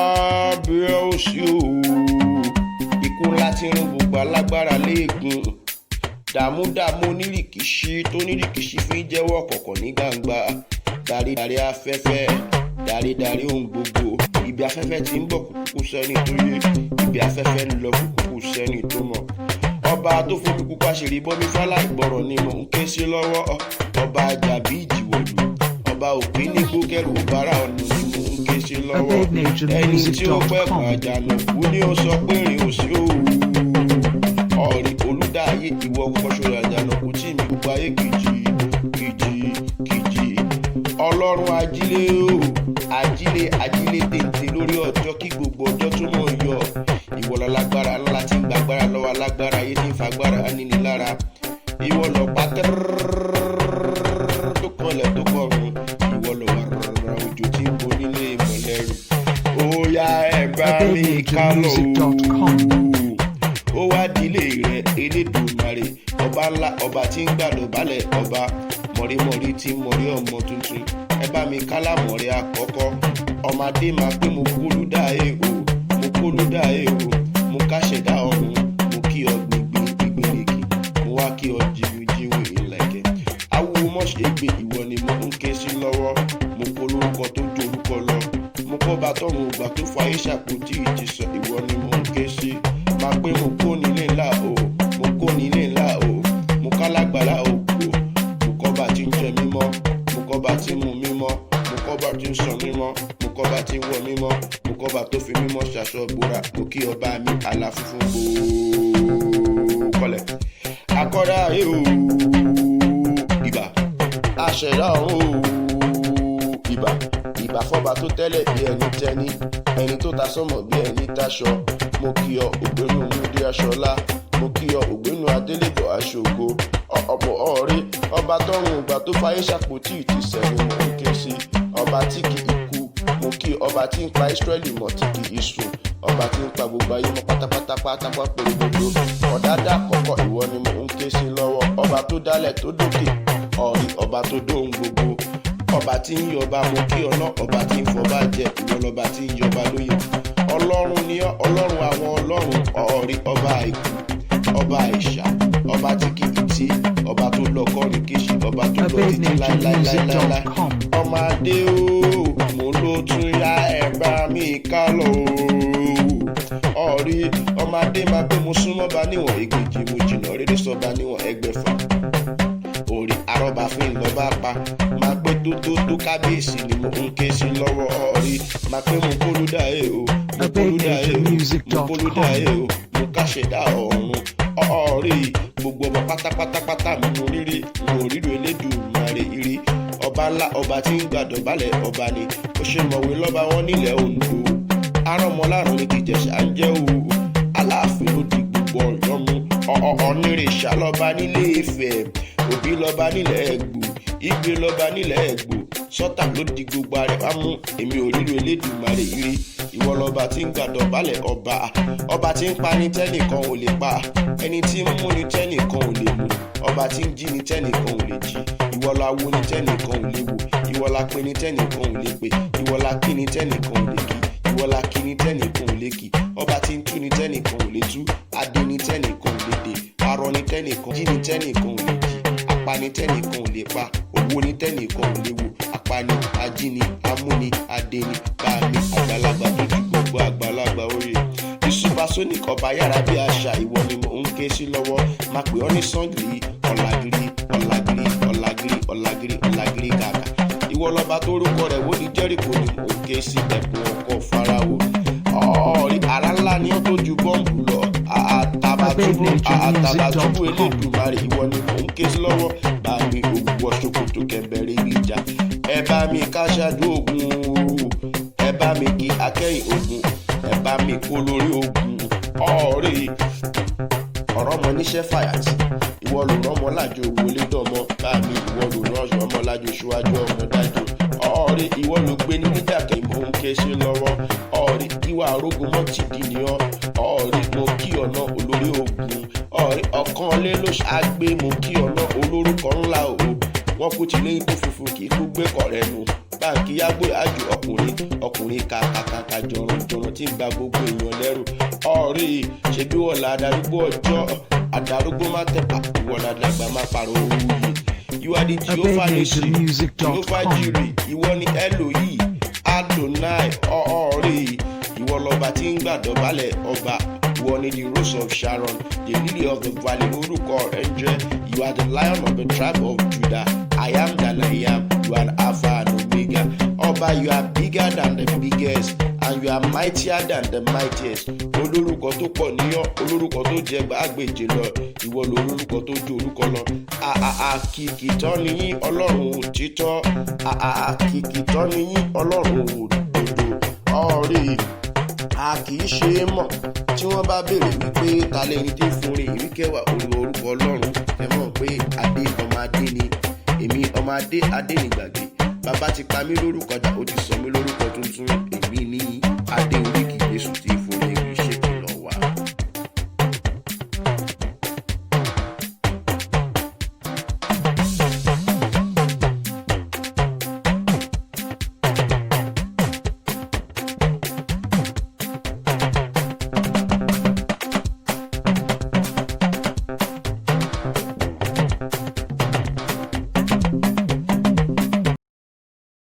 Kábíyèsí o, ikú ńlá tí ń rún gbogbo alágbára léegun, dààmúdààmú onírìkìṣí tó nírìkìṣí fi ń jẹ́wọ́ kọ̀kọ̀ ní gbangba, dáridári afẹ́fẹ́, dáridári ohun gbogbo. Ibi afẹ́fẹ́ tí ń bọ̀ kúkú sẹ́ni tó yé, ibi afẹ́fẹ́ ń lọ kúkú sẹ́ni tó mọ̀. Ọba tó fomi pupa ṣèrí bọ́mí fálá ìgbọ̀rọ̀ ni mò ń ké sí lọ́wọ́. Ọba àjàbí ìjìwọ̀lù, ọba òpin ní gbókẹ́rù bára ọ̀nà ni mò ń ké sí lọ́wọ́. Ẹni tí ó pẹ́ AbabeNatureMusic.com. Àjànàkú ni ó sọ pé rìn òsì òwú. Ọ̀rẹ́ olùdáyé, ìwọ kọ́kọ́ ṣòro àjànàkú tí mi gbogbo ayé kìjì kìjì kìjì. Ọlọ́run ajílé o, ajílé ajílé tètè lórí ọjọ́ kí gbogbo ọjọ́ tó mọ̀ yọ. Ìwọ lálágbára ńlá tí ń gbàgbára lọ́wọ́ alágbára ayé tí ń fagbára níní lára. Ìwọ lọ pa tẹ́rẹ́rẹ́rẹ́rẹ́ tó kanlẹ̀ tó kọrùn. Ìwọ lọ wà rárá òjò tí ń bo nílé ìmọ̀lẹ́rù. Ó yá, ẹ bá mi ká lọ. AbabeNatureMusic.com. Ó wá dílé rẹ, Elédùmarè, ọba ńlá, ọba tí ń gbàdọ̀ balẹ̀, ọba mọ̀rímọ̀rí tí ń mọ̀rí ọmọ tuntun. Ẹ bá mi kálá mọ̀rí àkọ́kọ́ ọmọdé máa pé mo kólú dá e o, mo kólú dá e o, mo káṣẹ̀dá ọ̀run, mo kí ọ gbìngbìn gbìngbìnìkì, mo wá kí ọ jiwinjiwin ìlẹ̀kẹ̀ awo mọ̀ṣẹ́ gbé. Ìwọ ni mo ń ké sí lọ́wọ́. Mo kó lórúkọ tó ju orúkọ lọ, mo kọ́ bá tọrùn ògbà tó fa ìṣàkóso ìtìsọ. Ìwọ ni mo ń ké sí. Máa pé mo kó nílé ńlá o, mo kó nílé ńlá o, mo kálágbára ògbó, mo kọ́ bá ti ń jẹ mímọ́, mo kọ́ bá ti ń mu mímọ́, mo kọ́ bá ti ń sọ mímọ́, mo kọ́ bá ti ń wọ mímọ́, mo kọ́ bá tó fi mímọ́ ṣaṣọ bora. Mo kí ọba mi àlà funfun gbòó kọlẹ̀ akọ́dá ayé o, ìbà aṣẹ̀dá ọ̀run o, ìbà ìbà fọba tó tẹ́lẹ̀ bí ẹni tẹ́ni, ẹni tó ta sọ́mọ̀ bí ẹni táṣọ. Mo kí ọ, ògbénu múdí aṣọlá. Mo kí ọ, ògbénu adélébọ̀ aṣògo ọ̀pọ̀ ọ̀rí. Ọba tọrùn ìgbà tó fayé ṣàpótí ìtìsẹ̀ ni mo ń ké sí. Ọba tí kì í kú, mo kí ọba tí ń pa Ísírẹ́lì mọ́ tí kì í sùn, ọba tí ń pa gbogbo ayé mọ́ pátápátá pátápá pèrègbodò, ọ̀dádá àkọ́kọ́. Ìwọ ni mo ń ké sí lọ́wọ́. Ọba tó dálẹ̀ tó dókè ọ̀rí, ọba tó dóhun gbogbo, ọba tí ń yọba, mo kí ọ̀nà ọba tí ń fọba jẹ. Ìwọ lọba tí ń yọba lóye. Ọlọ́run ni ọ́, ọlọ́run àwọn ọlọ́run. Ọ̀rí ọba àìkú, ọba àìsà, ọba tí kì í tí, ọba tó lọ kọrin kéṣì, ọba tó lọ títí láéláéláéláé. AbabeNatureMusic.com. Ọmọdé o, mo ló tún yá, ẹ bá mi ká lọ o. Ọ̀rí ọmọdé máa pé mo súnmọ́ bá níwọ̀n 1,200, mo jìnnà rere sọba níwọ̀n 600. Orí arọ́bà fún ìlọ́ba pa. Máa pé tó tó tó, kábíyèsí ni mo ń ké sí lọ́wọ́. Ọ̀rí máa pé mo kólú dá e o, mo kólú dá e o, mo kólú dá e o, mo káṣẹ̀dá ọ̀run. Ọ̀rí gbogbo ọba pátápátápátá, mo rírí mo ríro Elédùmarè rí. Ọba ńlá, ọba tí ń gbàdọ̀bálẹ̀ ọba ni ó ṣe mọ̀wé lọ́ba wọn nílẹ̀ Ondo. Arọ́mọlárùn ní tìjẹ̀ṣà ń jẹ́ o. Aláàfin ló di gbogbo Ọ̀yọ́ mú. Ọ̀nìrìṣà lọ́ba nílé Ifẹ̀, Òbí lọ́ba nílẹ̀ Ẹ̀gbò, Igbe lọ́ba nílẹ̀ Ẹ̀gbò, Sọ́tà ló di gbogbo Arẹwà mú. Èmi ò ríro Elédùmarè rí. Ìwọ lọ́ba tí ń gbàdọ̀bálẹ̀ ọba, ọba tí ń pani tẹ́nìkan ò lè pa, ẹni tí ń múni tẹ́nìkan ò lè mú, ọba tí ń jí ni tẹ́nìkan ò lè jí. Ìwọ la wo ni tẹ́nìkan ò lè wò, ìwọ la pe ni tẹ́nìkan ò lè pè, ìwọ la kí ni tẹ́nìkan ò lè kí, ìwọ la kí ni tẹ́nìkan ò lè kí, ọba tí ń tú ni tẹ́nìkan ò lè tú, adé ni tẹ́nìkan ò lè dè, arọ ni tẹ́nìkan jí ni tẹ́nìkan ò lè jí, apani tẹ́nìkan ò lè pa, owó ni tẹ́nìkan ò lè wò, apani ajíni amúni adéni bámi àgbàlagbà tó ju gbogbo àgbàlagbà orí the supersonic, ọba yára bí àṣà. Ìwọ ni mò ń ké sí lọ́wọ́. Máa pè ọ́ ní sangiri, ọ̀làgìrì ọ̀làgìrì ọ̀làgìrì ọ̀làgìrì ọ̀làgìrì kàkà. Ìwọ lọba tó rúkọ rẹ̀ wó ní Jẹ́ríkò ni mò ń ké sí. Ẹkùn ọkọ̀ Farao, ọ̀ọ́rí ara ńlá ni ó tó ju bọ́ǹbù lọ. Àtàbàtúbú àtàbàtúbú Elédùmarè, ìwọ ni mò ń ké sí lọ́wọ́. Bá mi òwúwọ́ ṣòkòtò kẹbẹ̀rẹ̀ ìjà, ẹ bá mi ká ṣáájú ogun o, ẹ bá mi kí akẹ́yìn ogun, ẹ bá mi kó lórí ogun. Ọ̀ọ́rí ọ̀rọ̀ ọmọ níṣẹ́ fàyàtì, ìwọ ló rán ọmọ lájò wọlé dọ̀mọ́ bá mi, ìwọ ló rán ọmọ lájò síwájú ọmọ dájò. Ọ̀ọ́rí ìwọ ló gbé ní níjà kí mò ń ké sí lọ́wọ́. Ọ̀ọ́rí ìwà arógun mọ́ ti dì ní ọ́. Ọ̀ọ́rí mo kí ọ̀nà olórí ogun. Ọ̀ọ́rí ọ̀kan lé ló ṣàgbé, mo kí ọ̀nà olórúkọ ńlá o. Wọ́n kú ti lẹ́yìn tó funfun kì í kú gbé kọ̀rẹ́ nu. Báńkì yágbó àjò ọkùnrin ọkùnrin kàkàkàkà jọ̀rọ̀jọ̀rọ̀ tí ń gba gbogbo èèyàn lẹ́rù. Ọ̀rí ṣebí wọ́n la darúgbó ọjọ́, àdarúgbó má tẹ̀pà, ìwọ la dàgbà má pàrọ̀ owó yìí. You are the Jehovah Nissi, Jehovah AbenezerMusic.com. Jireh, ìwọ ni Eloyi, Adonai, ọ̀ọ́rẹ́. Ìwọ lọba tí ń gbàdọ̀bálẹ̀ ọba. Ìwọ ni the Rose of Sharon, the Lily of the Valley, orúkọ rẹ̀ ń jẹ́. You are the Lion of the tribe of Judah. I am that I am. You are Alpha and Omega. Ọba, you are bigger than the biggest and you are mightier than the mightiest. Olórúkọ tó pọ̀ níyàn, olórúkọ tó jẹ gbàgbéje lọ, ìwọ lórúkọ tó ju orúkọ lọ. Àà kìkì tọ́ ni yín, Ọlọ́run òtítọ́. Àà kìkì tọ́ ni yín, Ọlọ́run òdodo. Ọ̀rẹ́ a kì í ṣe é mọ̀ tí wọ́n bá béèrè wípé ta lẹni tí ń forin ìríkẹwà orí orúkọ Ọlọ́run. Ẹ mọ̀ pé Adé ọmọ Adé ni èmi, ọmọ Adé, Adé nígbàgbé. Bàbá ti pa mí lórúkọ dà, ó ti sọ mí lórúkọ tuntun. Èmi ní Adé oríkì Jésù tí ń forin.